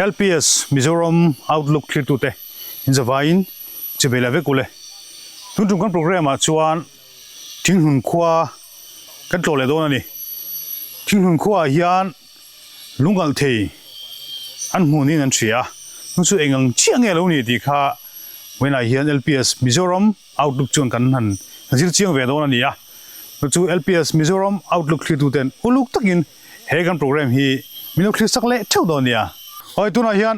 LPS Mizoram Outlook thlirtute inzavaiin chibei leh vek ule. Tun tum kan programme ah chuan Thinghlun khua kan tlawh leh dawn a ni. Thinghlun khua ah hian lungalh thei an hmuh niin an hria a, chu chu eng ang chiah nge lo ni tih kha vawiinah hian LPS Mizoram Outlook chuan kan han zir chiang ve dawn a ni a. Chu chu LPS Mizoram Outlook thlirtuten uluk takin he kan programme hi min lo thlir sak leh theuh dawn a nia. Awi tunah hian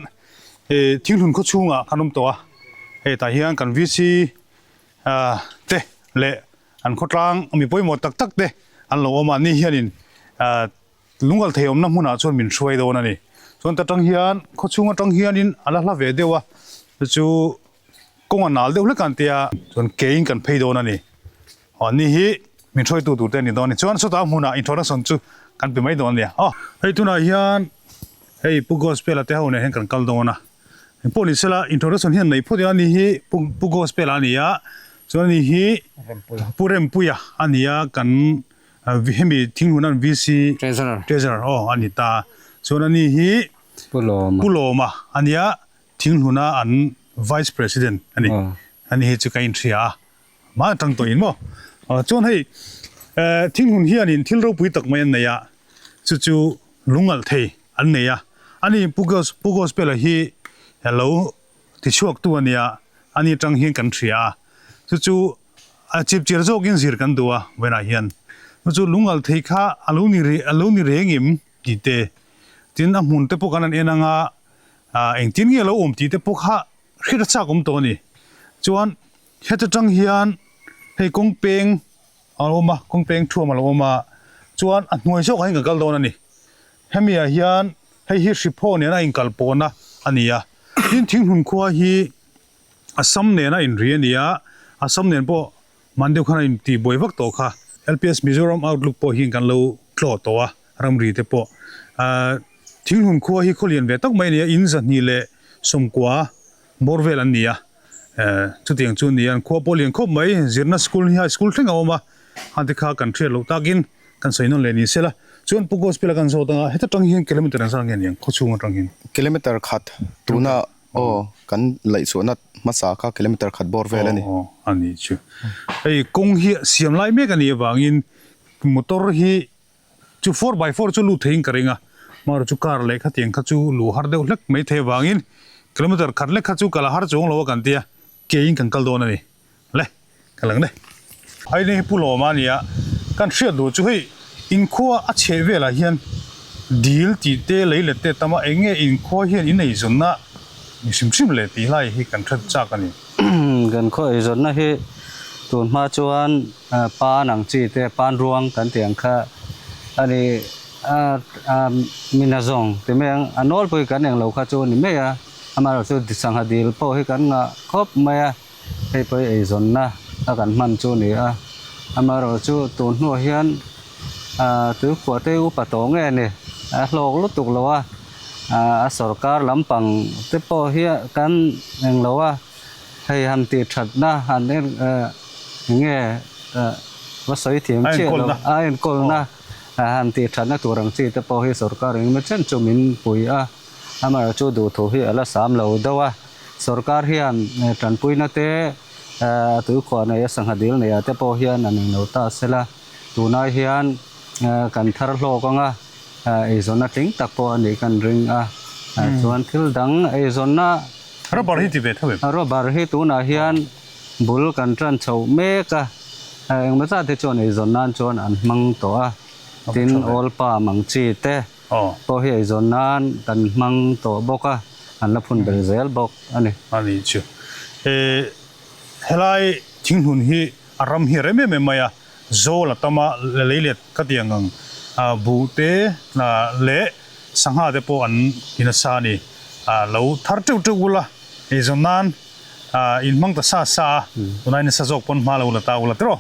Thinghlun khaw chhungah kan awm tawh a, hei tah hian kan VC te leh an khawtlang mi pawimawh tak tak te an lo awm a, ni hianin Lungal thei awmna hmunah chuan min hruai dawn a ni. Chuan ta tang hian khaw chhung atang hianin a la hla ve deuh a, chu chu kawng a nal deuh hlek ang tia chuan kein kan phei dawn a ni. Aw ni hi min hruaitu tur te a ni dawn a ni. Chuan sawtah hmunah introduction chu kan pe mai dawn a nia. Aw hei tunah hian hei Pu Gospel a te ho nen hian kan kal dawn a. Engpawh ni sela introduction hian nei phawt ila ni hi Pu Pu Gospel a ni a, chuan ani hi Pu Rempuia a ni a kan Hemi thinghun an VC Treasurer Treasurer aw a ni ta. Chuan ani hi Pu Lawma Pu Lawma a nia, thinghuna an Vice President a ni. Ani hi chu ka inhria a, mah atang tawhin maw. Chuan hei thinghun hianin thil ropui tak mai an nei a, chu chu lungalh thei an nei a. Ani Pu Gospel-a hi lo tichhuaktu a nia, ani atang hian kan hria a, chu chu A chip chir zawkin zir kan duh a, vawiinah hian chu chu lungal thei kha a lo ni a lo ni reng em tih te, tin a hmun te pawh kan han en anga engtin nge a lo awm tih te pawh kha hriat a chak awm tawh a ni. Chuan heta tang hian hei kawng peng a lo awm a, kawng peng thuam a lo awm a, chuan a hnuai zawkah hian kan kal dawn a ni. Hemi ah hian hei hi Hriphaw nena inkalpawhna a ni a, tin Thinghlun khua hi Assam nena inri a ni a, Assam nen pawh man deuh khan a intih buai vak tawh kha. LPS Mizoram Outlook pawh hian kan lo tlawh tawh a, ramri te pawh. Thinghlun khua hi khawlian ve tak mai a ni a, in 290 bawr vel an ni a, chutiang chu a ni a, an khua pawh lian khawp mai, zirna school hi high school thleng a awm a, han ti kha kan hriat loh takin kan sawi nawn leh ni se la. Chuan Pu Gospel a kan zawt anga heta tang hian kilometer engzat nge ni ang khawchhung atang hian? Kilometer khat tuna Aw, kan laihchhuahna hmasa kha kilometer khat bawr vel a ni. Aw, a ni chu. Hei kawng hi siam lai mek a nih avangin motor hi chu four by four chu lut theiin ka ring a, marawh chu car leh khatiang kha chu luh har deuh hlek mai thei avangin kilometer khat lek kha chu kal a har chuang lo a kan tia, keiin kan kal dawn a ni. Le, ka lang le. Hei ni hi Pu Lawma a ni a, kan hriat duh chu hei inkhua a chheh velah hian dil tih te lei let te tam a, eng nge inkhua hian in eizawnna ni hrim hrim le tih lai hi kan hre chak a ni. Kan khaw eizawnna hi tun hma chuan pan ang chi te, pan ruang kan tih ang kha a ni a, mina zawng ti mai ang, a nawlpui kan englo kha chu a ni mai a, amaherawhchu sangha dil pawh hi kan ngah khawp mai a. Hei pawh hi eizawnna a kan hman chu a ni a, amaherawhchu tun hnuah hian ah tuikhuah te upa tawh nge ni a hlawk lutuk lo a, ah a sawrkar lampang te pawh hi kan eng lo a, hei han tih thatna han en eh eng nge eh va sawi thiam chiah lo a enkawlna han tih thatna tur ang chi te pawh hi sawrkar engemaw chen chu min pui a, amaherawhchu duhthu hi a la sam lo deuh a. Sorkar hian tanpuina te a tuikhuah nei a sangha dil nei ah te pawh hian an englo ta sela, tunai hian kan thar hlawk anga eizawnna tling tak pawh a nih kan ring a, chuan thil dang eizawnna Rubber hi ti ve tho em? Rubber hi tunah hian bul kan tan chhoh mek a, engmaw zat hi chuan eizawn nan chuan an hmang tawh a, tin oil palm ang chi te. Pawh hi eizawn nan kan hmang tawh bawk a, an la phun bel zel bawk a ni. A ni chu. E, helai thinghnun hi a ram hi a rem em em mai a, zawl a tam a, lei let ka ti ang ang buh te leh sangha te pawh an ti nasa a ni. A lo thar teuh teuh ula, eizawn nan in hmang ta sa sa a, tunai nasa zawk pawn hma lo la ta ula tiraw?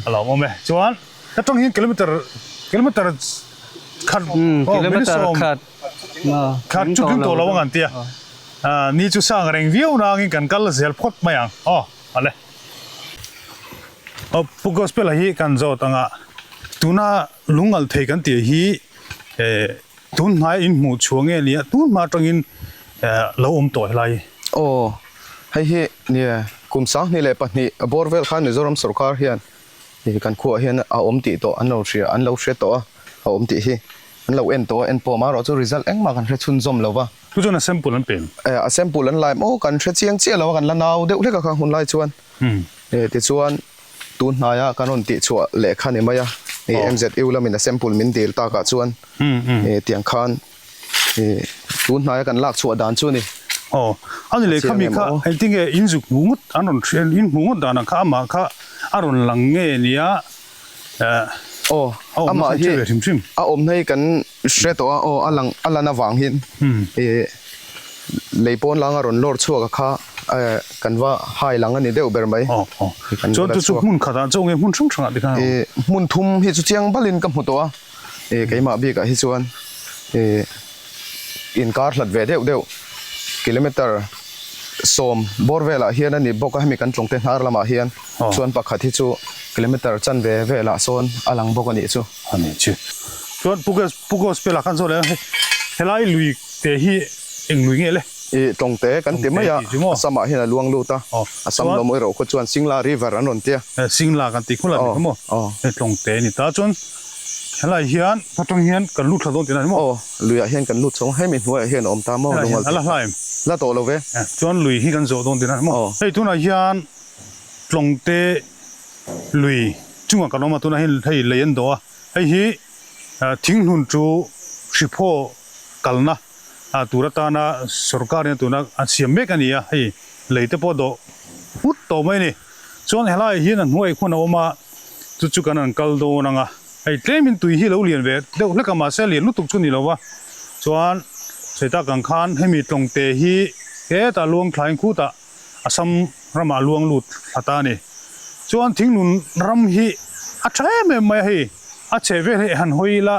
A lo awm e. Chuan ka tawng hian kilometer kilometer khat kilometer khat khat chu tling tawh lo ang an tia ni chu sang reng viau nangin kan kal zel phawt mai ang aw ale aw pu gospel hi kan zawt anga tuna lungal thei kan tih hi tun hmai in hmuh chhuah nge nia tun hma atangin Lo awm tawh helai hi. Aw, hei hi nia kum 2002 a bawr vel khan Mizoram sorkar hian kan khuaah hian a awm tih tawh an lo hria an lo hre tawh a, a awm tih hi an lo en tawh a, en pawh amaherawhchu result engmah kan hre chhunzawm lo va. Chu chuan a sample an pem. A sample an lai maw kan hre chiang chiah lo a, kan la nau deuh hlek a kha hun lai chuan. Tichuan tun hnaia kan rawn tihchhuah leh kha ni mai a, MZU lamin a sample min dil takah chuan tiang khan Tun hnaia kan lak chhuah dan chu a ni. Aw, a ni leh khami kha engtinge in zuk hmuh ngawt an rawn hriat in hmuh ngawt dan ang kha amah kha a rawn lang nge nia Aw, amah hi a awmna hi kan hre tawh a, aw a lang a lan avang hian lei pawn langa rawn lawr chhuak a kha kan va hai lang a ni deuh ber mai. Aw, aw, chuan chu chu hmun khatah chauh nge hmun hrang hrangah te khan a awm? Hmun thum hi chu chiang balin ka hmu tawh a. E keimah bikah hi chuan e inkar hlat ve deuh deuh kilometer sawm bawr velah hian a ni bawk a, hemi kan tlawngte hnar lamah hian chuan pakhat hi chu kilometer chanve velah sawn a lang bawk a nih chu. A nih chu. Chuan Pu Pu Gospel ah khan sawn helai lui te hi eng lui nge le? I tlawngte kan ti mai a, Assam ah hian a luang lut a, Assam lawm erawh khaw chuan Singla river an rawn ti a. Singla kan tih khawlh a ni kha maw? Hei tlawngte a ni ta chuan. Helai hian atang hian kan lut thla dawn tihna a ni maw? Aw, luiah hian kan lut chho a, hemi hnuaiah hian a awm ta maw Helai hian a la hlai em? La tawh lo ve. Chuan lui hi kan zawh dawn tihna a ni maw? Aw. Hei tunah hian Tlawngte lui chungah kan awm a, tunah hian hei lei an dawh a, hei hi Thinghlun chu Hriphaw kalna tur atana sorkar in tuna an siam mek a ni a, hei lei te pawh dawh phut tawh mai a ni. Chuan helaiah hian a hnuai khuan a awm a. Chu chu kan han kal dawn ang a, hei tlemin tui hi lo lian ve deuh hlek a mahse a lian lutuk chu ni lo va, chuan sawi tak ang khan hemi tlawngte hi hetah luang thlain khutah Assam ramah a luang lut thla ta a ni. Chuan thinglun ram hi a tha em em mai a hei, a chheh vel hi han hawi ila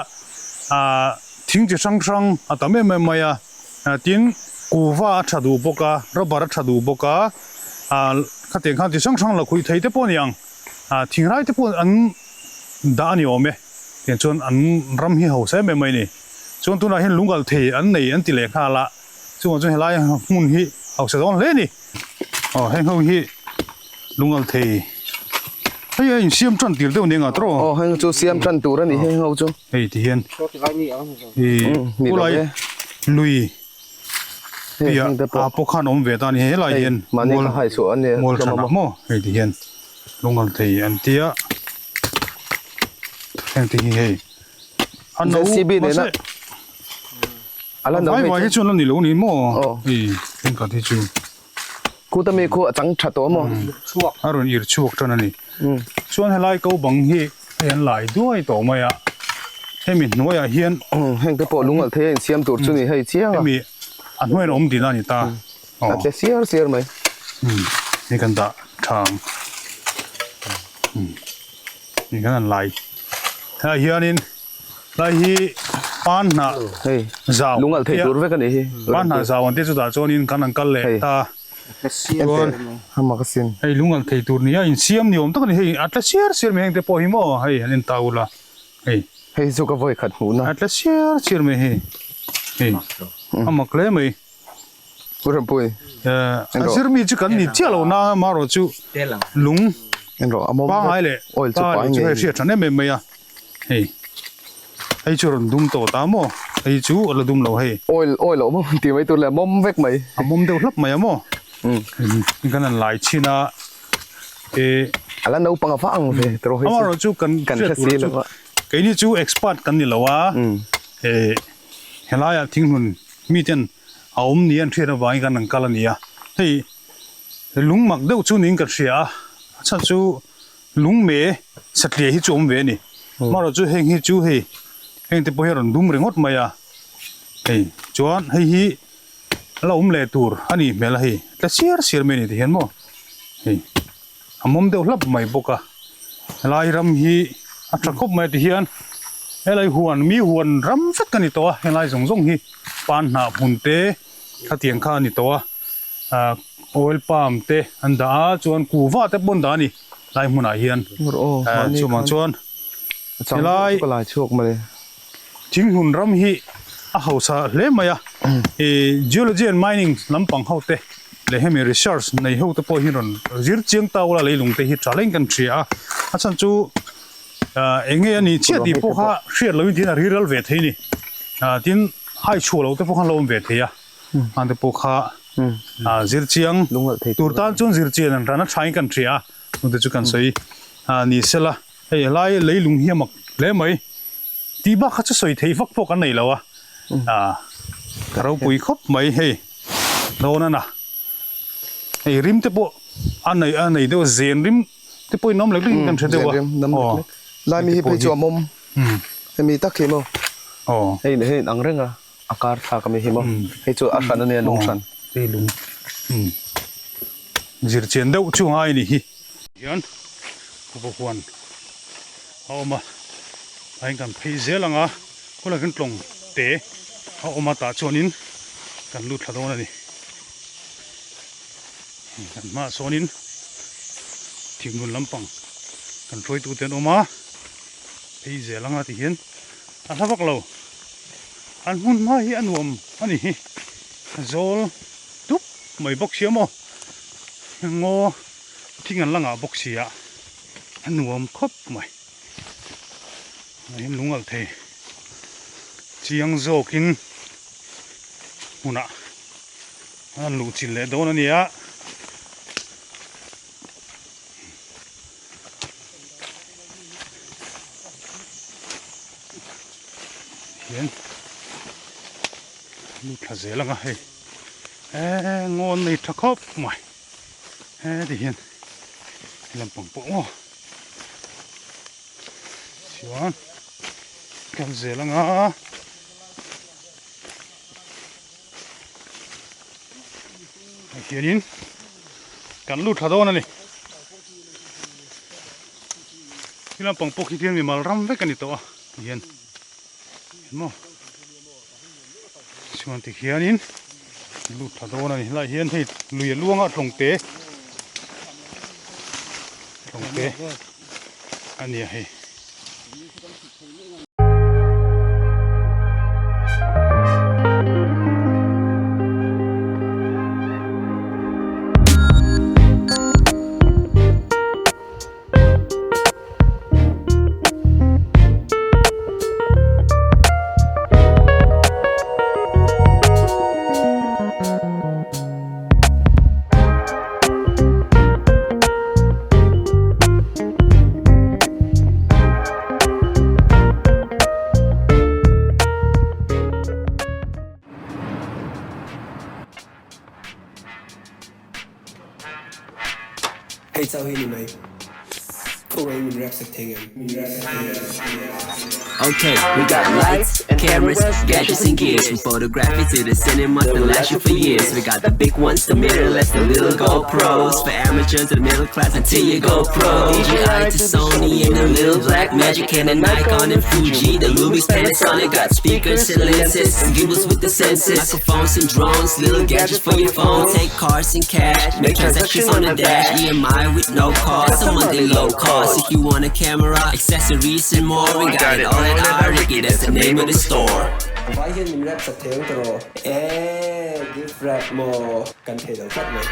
ah thing chi hrang hrang a tam em em mai a, tin kuva a tha duh bawk a, rubber a tha duh bawk a, ah khatiang khan chi hrang hrang la khuih thei te pawh a ni ang. Ah thingrai te pawh an dah a ni awm e, tiang chuan an ram hi hausa em em mai a ni. Chuan tunah hian lungalh thei an nei an ti leh nghal a, chungah chuan helai hmun hi hausa dawn hle a ni. Aw heng ho hi lungalh thei hei a insiam tan tir deuh nia tawh. Aw heng chu siam tan tur a ni heng ho chu. Hei ti hian ih khulai lui. Piah ah pawh khan awm ve ta a ni helai hian mual mual thanah maw hei ti hian lungal thei an tia heng te hi hei a no mahse a vai vai hi chuan la ni lo ni maw hei thenkhat hi chu Kutami khu a chang tha tawh maw a rawn ir chhuak tan a ni chuan helai ko bang hi hei an lai duai tawh mai a hemi hnuaiah hian heng te pawh lungalh thei a insiam tur chu ni hei chiang a hemi a hnuaiah awm tihna a ni ta a tle siar siar mai hei kan dah tha ang hei kan han lai helai hianin helai hi pan hnah hei zau lungalh thei tur vek a nih hi pan hnah zau ang te chutah chuanin kan han kal leh ta. Chuan hei lungalh thei tur nia insiam ni awm tak a ni hei a tla siar siar mai heng te pawh hi maw hei an en ta ula hei. Hei chu ka vawi khat hmuh na. A tla siar siar mai hei hei a mak hle mai. Pu Rampui. A zir mi chu kan ni chiah lo na amaherawh chu lung pangai leh pangai chu hei hriat than em em mai a hei. Hei chu rawn dum tawh ta maw? Hei chu a la dum lo hei. Oil oil a awm a tih mai tur leh a mawm vek mai. A mawm deuh hlap mai a maw? Umm kan han lai chhin a e. A la naupang a va ang ve tawh hei chu. Amaherawh chu kan hriat tur chu keini chu expert kan ni lo a e helaiah thinghnun miten a awm ni an hriat avangin kan han kal a ni a. Hei lung mak deuh chu niin ka hria a, a chhan chu Lungme satliah hi chu awm ve a ni. Marawh chu heng hi chu hei heng te pawh hi a rawn dum ringawt mai a. Hei chuan hei hi la awm leh tur a nih hmel a hei tla siar siar mai a ni ti hian maw hei a mawm deuh hlap mai bawk a. Helai ram hi a tha khawp mai a ti hian helai huan mi huan ram vek a ni tawh a helai zawng zawng hi pan hnah hmun te khatiang kha a ni tawh a. Ah oil palm te an dah a chuan kuhva te pawh an dah a ni lai hmunah hian chuvang chuan helai thinghmun ram hi a hausa hle mai a. I geology and mining lampang ho te leh hemi research nei ho te pawh hi rawn zir chiang ta ula leilung te hi tha leng kan hria a, a chhan chu eng nge a nih chiah tih pawh kha hriat loin tin a riral ve thei a ni. Tin hai chhuah loh te pawh khan lo awm ve thei a, hang te pawh kha zir chiang tur tan chuan zir chian an ran a thain kan hria a, chung te chu kan sawi ni sela hei helai leilung hi a mak hle mai. Tih bak kha chu sawi theih vak pawh kan nei lo a, ka ropui khawp mai hei dawn a na, hei rim te pawh a nei a nei deuh a zen rim te pawh in awm lek lek in kan hre deuh a, aw lai mi hi phei chu a mawm hemi tak hi maw hei hei in ang reng a a kar thlak ami hi maw hei chu a hran a nia lung hran hei lung zir chian deuh chu ngai a ni hi hian kuhva huan a awm a a in kan phei zel ang a kawlah hian tlawng te a awm a tah chuanin kan lut thla dawn a ni kan hmaah sawnin thinglun lampang kan hruaitu te an awm a phei zel ang a ti hian a hla vak lo an hmun hma hi a nuam a ni hi zawl dup mai bawk sia maw ngaw thing an la ngah bawk sia. A nuam khawp mai. Tunah hian lung alh thei chiang zawkin hmunah an luh chilh leh dawn a ni a. Hian lut thla zel ang a hei eee ngawn nei tha khawp mai. Heti hian lampang pawh maw chuan kal zel anga hei hianin kan lut thla dawn a ni he lampang pawh khi khian mimal ram vek a ni tawh a ti hian maw. Chuan ti khianin lut thla dawn a ni helaiah hian hei lui a luang a tlawng te tlawng te a ni a hei. Hei chauh hi ni mai. Khawngaih min rap sak thei ngem? Okay, we got lights, cameras, gadgets and gears From photography to the cinemas that last you for years We got the big ones, the mirrorless, the little GoPros For amateurs to the middle class until you go pro DJI to Sony and the little black magic Canon, Nikon and Fuji The Lumix, Panasonic got speakers and lenses And gimbals with the sensors Microphones and drones, little gadgets for your phone Take cards and cash, make transactions on the dash EMI with no cost, a monthly low cost If you want a camera, accessories and more We got it all at Ariki, that's the name of the store Vai hian min rap sak thei ang tawh e gift wrap maw kan thei lo tlat mai.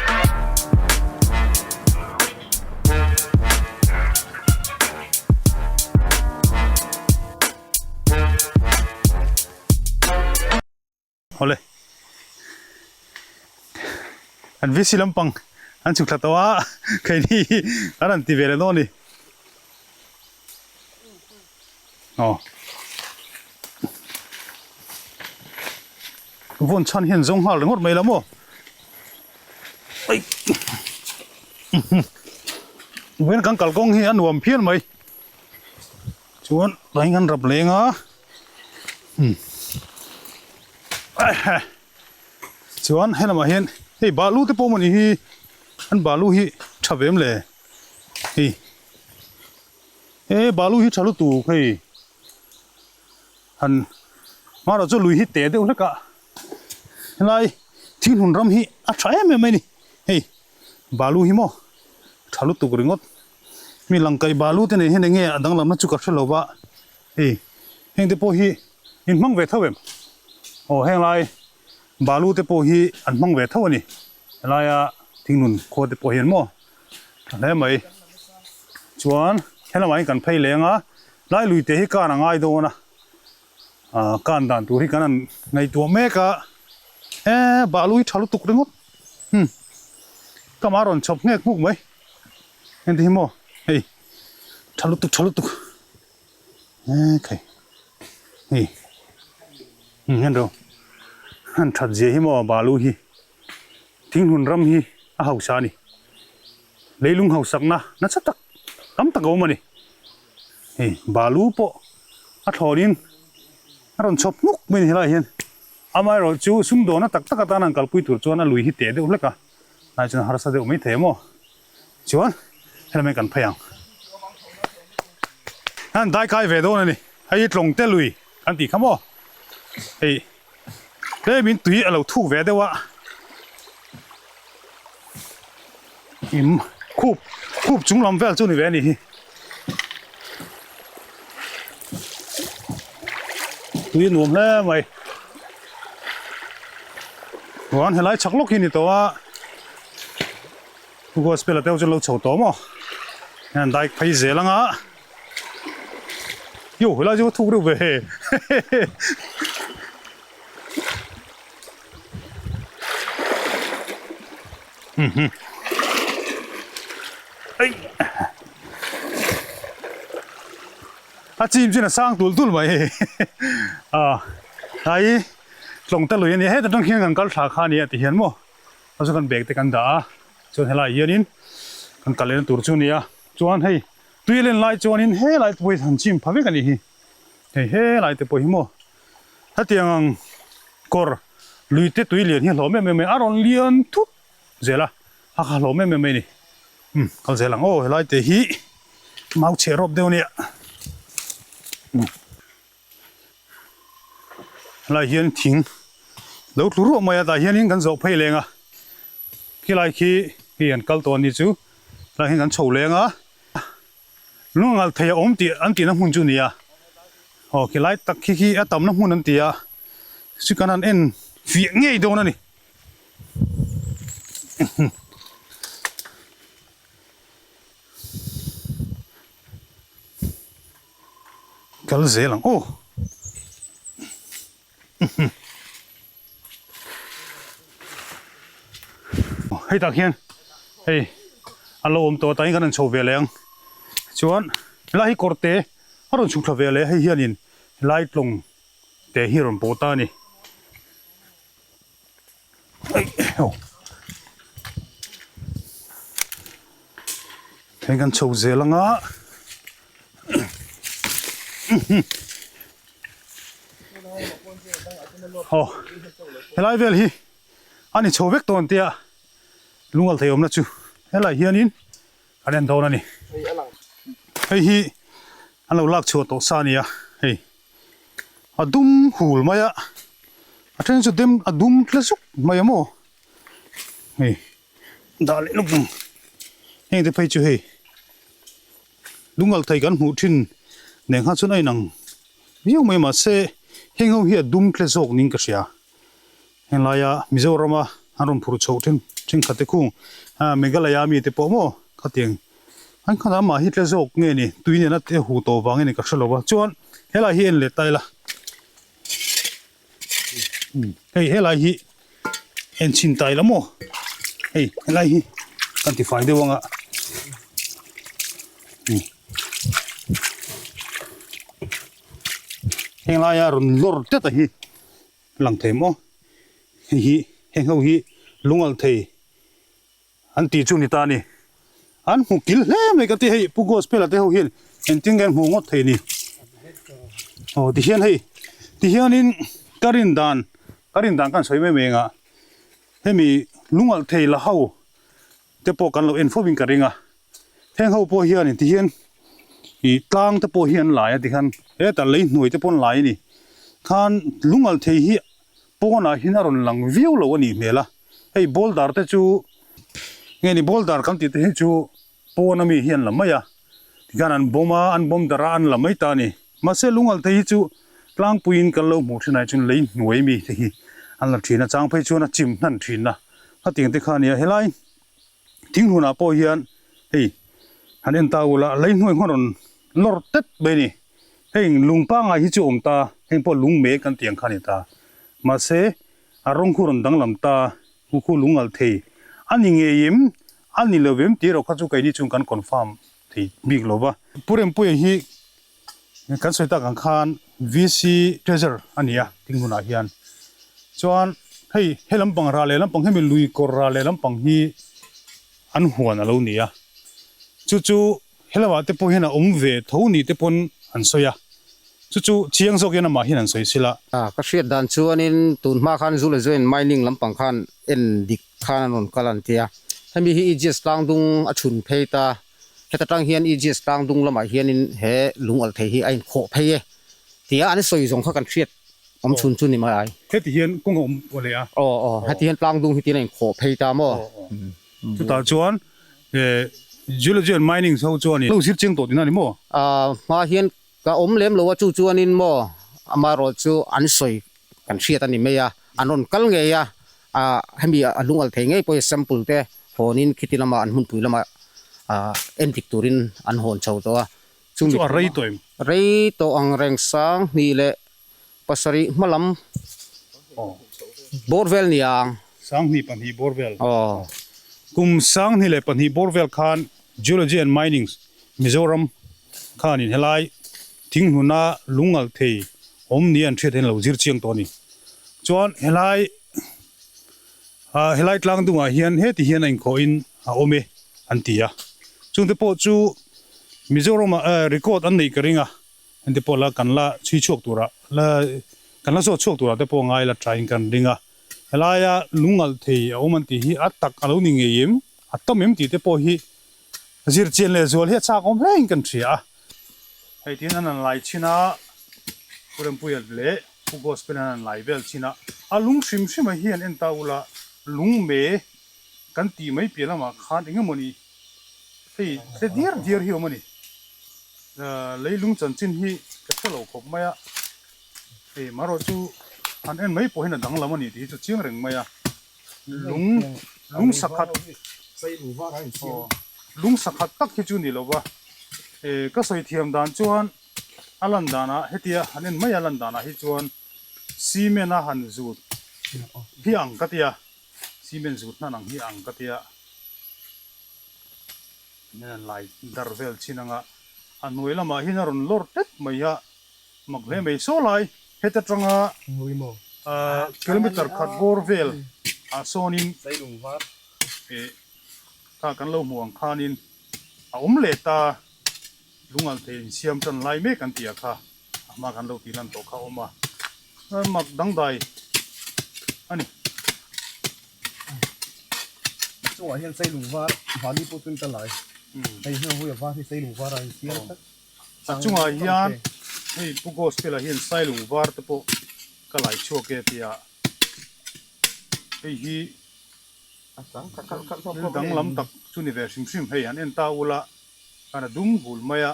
Awle. An VC lampang an chhuk thla tawh a, keini hi an rawn ti ve leh dawn a ni. Aw. Vawn chhan hian zawng nghal ringawt mai la maw? Ai. Vawiin kan kalkawng hi a nuam phian mai. Chuan tlai kan rap leng a. Chuan he lamah hian hei balu te pawh mawni hi an balu hi tha ve em le hei he balu hi tha lutuk hei han hmarawh chu lui hi te deuh hlek a helai thinghnun ram hi a tha em em mai a ni hei balu hi maw tha lutuk ringawt mi langkaih balu te nei hian eng nge a danglamna chu ka hre lo va. Hei, heng te pawh hi in hmang ve tho em? Aw heng lai Balu te pawh hi an hmang ve tho a ni. Helaia thinglun khua te pawh hian maw tha hle mai. Chuan helamah hian kan phei leng a, lai lui te hi kan a ngai dawn a, ah kan dan tur hi kan han ngaihtuah mek a, e balu hi tha lutuk ringawt hmm ka mah rawn chhawp nghek hmuk mai heng te hi maw hei tha lutuk tha lutuk e khai hei. Umm ro han that zia hi maw balu hi thinghlun ram hi a hausa a ni leilung hausakna nasa tak tam tak a awm a ni hei balu pawh a thlawnin a rawn chhawp hnuk mai a ni helaiah hian amaherawh chu sumdawna tak tak atan an kalpui tur chuan a lui hi teh deuh hlek a hnai chuan a harsa deuh maithei a maw chuan helai kan phei ang an daikai ve dawn a ni hei hi tlawngte lui. An tih kha maw? Hei tlemin tui a lo thuk ve deuh a, im khup khup chung lam vel chu ni ve a nih hi. Tui a nuam hle mai. Chuan helai chhak lawk hi a ni tawh a, gospel a te ho chu an lo chho tawh maw? Hei an dai phei zel ang a. Yo helai chu thuk reuh ve he Ei A chim chin a sang tul tul mai hei a ai tlawng te lui a nia heta tang hian kan kal thla kha a nia ti hian maw a chu kan bag te kan dah a chuan helai hianin kan kal lehna tur chu a nia chuan hei. Tui len lai chuanin he lai te pawh hi han chim pha vek a nih hi. Hei he lai te pawh hi maw hetiang ang kawr lui te tui lian hi a hlawm em em mai a, a rawn lian thut zel a, a kha hlawm em em mai a ni. Umm kal zel ang aw helai te hi mau chhe rawp deuh a nia. Helai hian thing lo tlu ruah mai a tah hianin kan zawh phei leng a khilai khi hei an kal tawh a ni chu helai hian kan chho leng a lungngal thei a awm tih an tihna hmun chu a ni a aw khilai tak khi khi a tamna hmun an ti a chu kan han en fiah ngei dawn a ni. Kal zel ang aw. Hei tak hian hei a lo awm tawh a tah hian kan rawn chho ve leh ang chuan helai hi kawr te a rawn chhuk thla ve leh hei hianin helai tlawng te hi a rawn pawh ta a ni. Hei kan chho zel anga aw helai vel hi a ni chho vek tawh an tia lungal thei awmna chu helai hianin kan en dawn a ni hei hi an lo lak chhuah tawh sa a ni a hei. A dum hul mai a, a then chu dem a dum tle zuk mai a maw hei dah leh lawk ang heng te phei chu hei lungal thei kan hmuh thin nen kha chuan a inang viau mai mahse heng ho hi a dum tle zawk niin ka hria henglaia Mizorama an rawn phur chhoh then thenkhat te khung Meghalaya mi te pawh maw khatiang An khan amah hi tle zawk nge ni tui nena te hu tawh vang nge ni ka hre lo va chuan helai hi en leh ta ila hei helai hi en chhin ta ila maw hei helai hi kan ti fai deuh anga heng laia rawn lawr tlat a hi lang thei maw hei hi heng ho hi lungalh thei. An tih chu ni ta a ni. An hmu kil hle mai ka ti hei Pu Gospel a te ho hian engtin nge an hmu ngawt thei ni. Aw ti hian hei ti hianin ka rin dan ka rin dan kan sawi mai mai anga hemi lungalh thei la ho te pawh kan lo en fo in ka ring a. Heng ho pawh hianin ti hian ih tlang te pawh hi an lai a ti khan heta lei hnuai te pawh an lai a ni. Khan lungalh thei hi pawnah hian a rawn lang viau lo a nih hmel a. Hei boulder te chu nge ni boulder kan tih te hi chu pawn ami hi an la mai a tikhian an bawm a an bawm darh a an la mai ta a ni mahse lungalh te hi chu tlangpuiin kan lo hmuh thin ah chuan lei hnuai mi te hi an la thin a, chang phei chuan a chim hnan thin a, hetiang te kha a nia helai thinghmunah pawh hian hei han en ta ula lei hnuai hma rawn lawr tet mai a ni, heng lung pangngai hi chu a awm ta, heng pawh lung mek an tih ang kha a ni ta, mahse a rawng khu rawn danglam ta, khu khu lung alh thei a ni ngei em a ni lo em tih erawh kha chu keini chuan kan confirm thei bik lo va. Pu Rempuia hi Kan sawi tak ang khan VC Treasure a ni a tinghmunah hian chuan hei he lampang rah leh lampang hemi lui kawr rah leh lampang hi an huan a lo ni a, chu chu he lamah te pawh hian a awm ve tho ni te pawn an sawi a, chu chu chiang zawk hian amah hian an sawi sil a. Ka hriat dan chuanin tun hma khan Zula Zuain mining lampang khan en dik khan an rawn kal an ti a, hemi hi EGS tlangdung a chhun phei ta. Heta tang hian EGS tlang dung lamah hianin he lung alh thei hi a inkhawh phei e tia an sawi zawng kha kan hriat awm chhun chu ni mai ai. Heti hian kawng a awm aw leh a. Aw aw, heti hian tlang dung hi tiin a inkhawh phei ta maw? Aw aw. Chutah chuan Geology and Mining ho chuan lo zir chiang tawh tihna a ni maw? Hma hian ka awm lem lo a, chu chuanin maw amaherawh chu an sawi kan hriat a ni mai a, an rawn kal ngei a, hemi a lung alh thei ngei pawh hi sample te hawnin khiti lama an hmunpui lama en dik turin an hawn chho tawh a. Chu chu a rei tawh em? Rei tawh ang reng sang hnih leh pasarih hma lam bawr vel ni ang. Sang hnih pahnih bawr vel. Kum sang hnih leh pahnih bawr vel khan Geology and Mining Mizoram khanin helai thinghnuna lungalh thei awm ni an hriat hian lo zir chiang tawh a ni. Chuan helai Ah helai tlang dungah hian heti hian a inkhawhin a awm e an ti a, chungte pawh chu Mizoramah eh record an neih ka ring a, hengte pawh la kan la chhui chhuak turah la kan la zawt chhuak turah te pawh ngai la thain kan ring a, helaia lungalh thei a awm an tih hi a tak a lo ni ngei em, a tam em tih te pawh hi zir chian leh zual hi a chak awm hlein kan hria a. Hei tin an han lai chhin a, Pu Rempuia leh Pu Gospel an han lai vel chhin a, a lung hrim hrim a hian en ta ula lung me kan tih mai piah lamah khan eng emawni hei tle diar diar hi a awm a ni. Leilung chanchin hi ka hre lo khawp mai a, hei marawh chu han en mai pawh hian a danglam a ni tih hi chu chiang reng mai a. Lung lung sakhat aw lung sakhat tak hi chu ni lo va, eh ka sawi thiam dan chuan a lan danah hetia han en mai a lan danah hi chuan cement a han zut hi ang ka tia, cement zut hnan ang hi ang ka tia, nen an lai dar vel chin anga a hnuai lamah hian a rawn lawr tep mai a. Mak hle mai saw lai heta tanga kilometer khat bawr vel ah sawnin eh kha kan lo hmuh ang khanin a awm leh ta lungalh thei insiam tan lai mek an tih ah kha a hma kan lo tih lan tawh kha a awm a mak dangdai a ni. A chungah hian sailung var mahni pawh chuan ka lai hei hian hawi a var hi sailung var a insiam tlat. A chungah hian hei Pu Gospel-a hian sailung var te pawh ka lai chhuak e tia hei hi thil danglam tak chu ni ve hrim hrim hei han en ta ula khan a dum hul mai a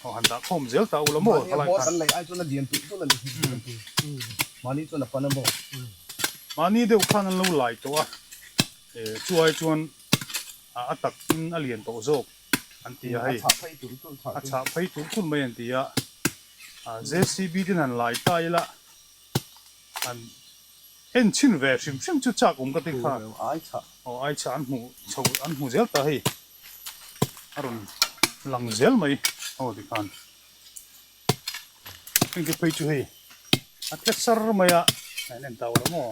aw han dah khawm zel ta ula maw helai khan mahni deuh khan an lo lai tawh a chu ai chuan a tak in a lian tawh zawk. an ti a hei a chhah phei tulh tulh mai an ti a JCB ten han lai ta ila an en chhin ve hrim hrim chu chak awm ka ti kha aw ai chhah an hmuh chho an hmu zel ta hei a rawn lang zel mai aw ti khan heng te phei chu hei a tle sar mai a an en ta ula maw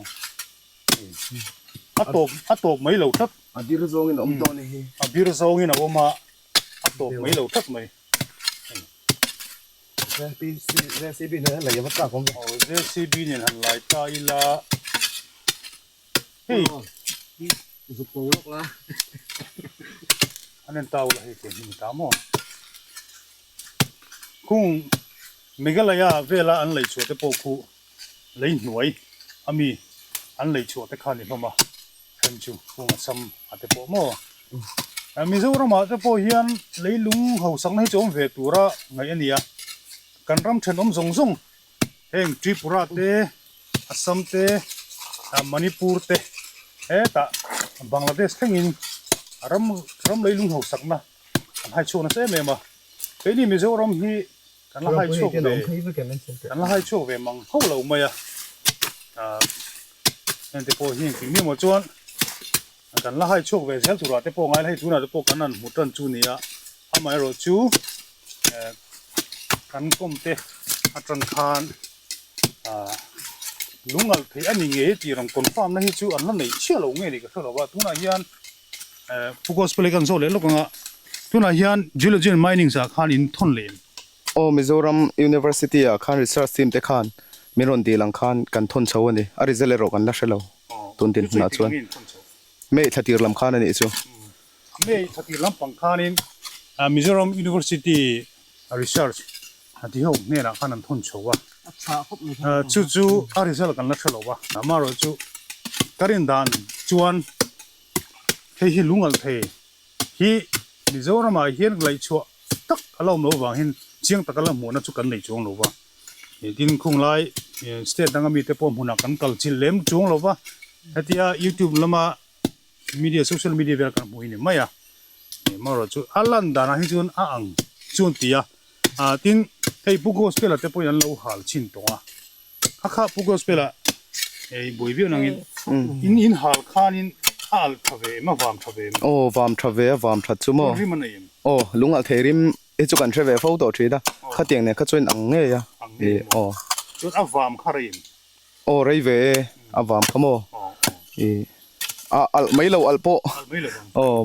A tawp a tawp mai lo tlat. A bir zawngin a awm tawh a ni hi. A bir zawngin a awm a, a tawp mai lo tlat mai. JCB nen han lei a va chak awm ve. Aw JCB nen han lai ta ila hei. Zuk ko lawk la. An en ta ula hei tiang hi ni ta maw. Khung Meghalaya vela an lei chhuah te pawh khu Lei hnuai a mi an lei chhuah te kha ni hlawm a, then chu kung a sam a te pawh maw. Mizoramah te pawh hian leilung hausakna hi chu awm ve tura ngaih a ni a, kan ram thenawm zawng zawng heng Tripura te, Assam te, Manipur te hetah Bangladesh thlengin ram ram leilung hausakna an hai chhuak nasa em em a. Keini Mizoram hi kan la hai chhuak ve kan la hai chhuak ve mang hauh lo mai a. Heng te pawh hi engtik ni emaw chuan kan la hai chhuak ve zel turah te pawh ngai la hei tunah te pawh kan han hmu tan chu ni a. Amaherawhchu kan kawm te atang khan ah lungalh theih a ni ngei tih rawn confirm na hi chu an la neih chiah lo nge ni ka hre lo a tunah hian eh Pu Gospel hi kan zawh leh lawk ang a tunah hian Geology and Mining ah khan in thawn leh em? Aw Mizoram University ah khan research team te khan min rawn dil ang khan kan thawn chho a ni a result erawh kan la hre lo tun dinhmunah chuan May thla tir lam khan a nih chu. May thla tir lampang khanin Mizoram University research ti ho hnenah khan an thawn chho a, chu chu a result kan la hre lo va, amaherawh chu ka rin dan chuan hei hi lungalh thei hi Mizoramah hian laihchhuah tak a la awm lo vang hian chiang taka la hmuhna chu kan nei chuang lo va, tin khunglai state danga mite pawh hmunah kan kal chilh lem chuang lo va, hetia youtube lama media social media vel kan hmuh hi ni mai a marawh chu a lan danah hi chuan a ang chuan ti a ah tin hei pu gospel a te pawhin an lo hal chin tawh a kha kha pu gospel a hei buai viau nangin in in hal khanin a alh tha ve em a vam tha ve em aw vam tha ve a vam that chu maw rim a nei em aw lung alh thei rim hi chu kan hre ve fo tawh thin a khatiang nen kha chuan ang ngei a aw chuan a vam kha rei em Aw rei ve e, a vam kha maw? I a alh mai lo alh pawh. Alh mai lo ang. Aw.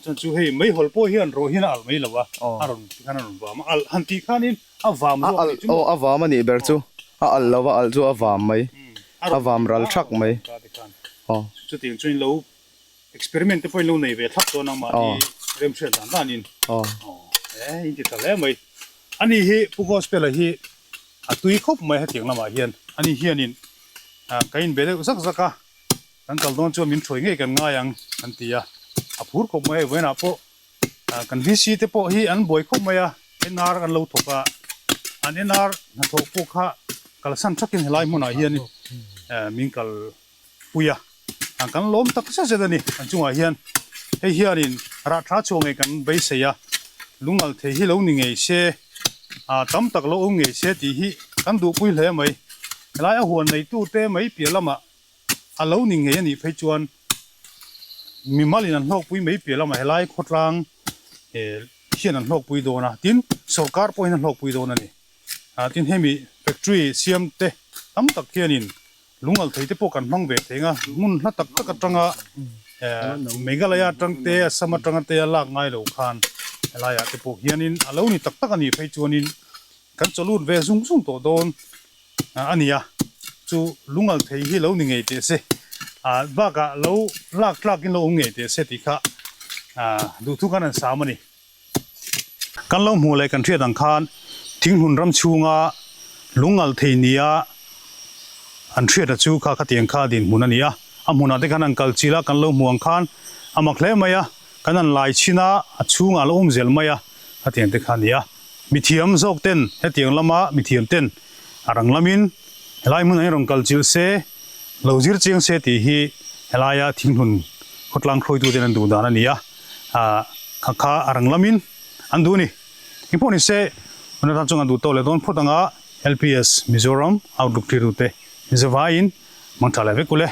Chuan chu hei meihawl pawh hian rawh hian a alh mai lo a, a rawn ti khan a rawn vam a, alh han tih khanin a vam zawk anih chu maw? Aw a vam anih ber chu, a alh lo a alh chu a vam mai, a vam ral thak mai. Aw. Chutiang chuan lo experiment te pawhin lo nei ve thlap dawn ang mahni remhriat dan danin. Aw. E in ti tha hle mai. Ani hi Pu Gospel-a hi a tui khawp mai hetiang lamah hian ani hianin ka inbe deuh zak zak a, kan kal dawn chuan min hruai ngei kan ngai ang an ti a, a phur khawp mai vawiinah pawh kan VC te pawh hi an buai khawp mai a, NR an lo thawk a, an NR hnathawh pawh kha kalsan thakin helai hmunah hian min kal pui a, kan lawm tak zet zet a ni an chungah hian hei hianin rah tha chhuah ngei kan beisei a, lungal thei hi lo ni ngei se ah tam tak lo awm ngei se tih hi kan duhpui hle mai, helai a huan neitute mai piah lamah a lo ni ngei a nih phei chuan mimalin an hlawkpui mai piah lamah helai khawtlang hian an hlawkpui dawn a, tin sawrkar pawhin a hlawkpui dawn a ni, tin hemi factory siam te tam tak hianin Lungal thei te pawh kan hmang ve thei ang a, hmun hla tak tak atanga Meghalaya atang te, Assam atanga te a lak ngai lo khan helaiah te pawh hianin a lo ni tak tak a nih phei chuanin kan chawlut ve zung zung tawh dawn a ni a, chu lungal thei hi lo ni ngei teh se, bakah lo lak tlakin lo awm ngei teh se tih kha duhthu khan an sam a ni. Kan lo hmuh leh kan hriat ang khan Thinghlun ram chhunga lungalh thei nia an hriat a chu kha khatiang kha dinhmun a ni a, a hmunah te khan an kal chilh a, kan lo hmuh ang khan a mak hle mai a, kan han lai chhin a, a chhungah a lo awm zel mai a, khatiang te kha a ni a. Mithiam zawk ten hetiang lama mithiam ten a rang lamin helai hmunah hian rawn kal chilh se, lo zir chiang se tih hi helaia Thinghlun khawtlang hruaituten an duh dan a ni a. Ah kha kha a rang lamin an duh a ni. Engpawh ni se, hun atan chuan an duh tawh leh dawn phawt anga LPS Mizoram Outlook tirute zavaiin hmang tha leh vek ule.